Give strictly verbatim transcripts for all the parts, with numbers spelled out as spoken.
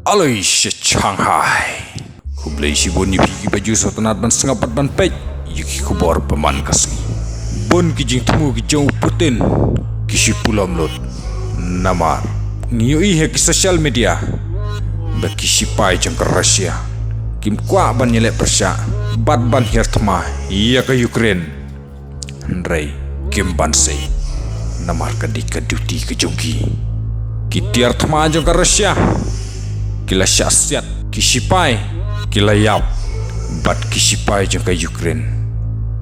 Aloi sha Shanghai. Khublei shibun ïa phi kiba ju sngewtynnat ban sngap bad ban peit ïa ki khubor ba man ka sngi. Bun ki jingthmu ki jong u Putin ki shu pulom lut. Namar ngi ïohi ha ki social media ba ki shipai jong ka Russia kim kwah ban ïaleh pyrshah bad ban hiar thma ïa ka Ukraine. Hynrei kim banse namar ka dei ka duty ka jong ki. Ki tiar thma jong ka Russia ki la shah siat, ki shipai ki la ïap, bad ki shipai jong ka Ukraine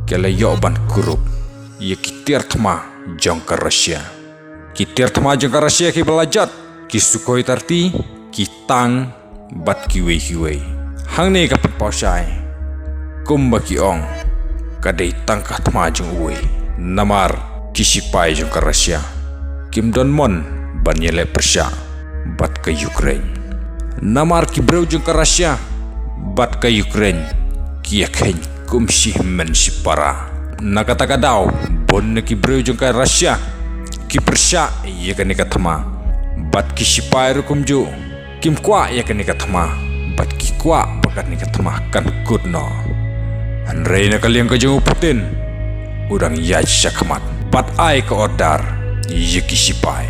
ki la ïoh ban kurup ïa ki tiar thma jong ka Russia. Ki tiar thma jong ka Russia kiba la jot, ki Sukhoi thirty, ki tank, bad kiwei kiwei. Hangne ka pynpaw shai kumba ki ong ka dei tang ka thma jong uwei. Namar ki shipai jong ka Russia kim don mon ban ïaleh pyrshah bad ka Ukraine. Namar ki briew jong ka Russia bad ka Ukraine ki ïakheiñ kum shi hynmen shi para. Na kata ka daw bun na ki briew jong ka Russia ki pyrshah ïa kane ka thma, bad ki shipai ruh kumjuh kim kwah ïa kane ka thma, bad ki kwah ba kane ka thma kan kut noh. Hynrei na ka liang ka jong u Putin, u dang ïaid shakhmat bad ai ka order ïa ki shipai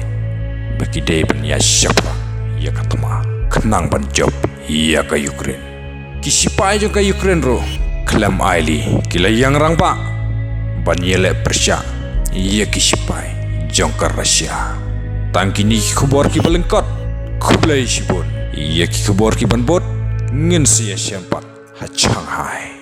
ba ki dei ban ïaid shaphrang ïa ka thma khnang ban jop ïa ka Ukraine. Ki shipai jong ka Ukraine ruh khlem ailad ki la ïeng rangbah ban ïaleh pyrshah ïa ki shipai jong ka Russia. Tang kine ki khubor kiba lyngkot. Khublei shibun ïa ki khubor kiban bud. Ngin sa ïashem pat ha Shanghai.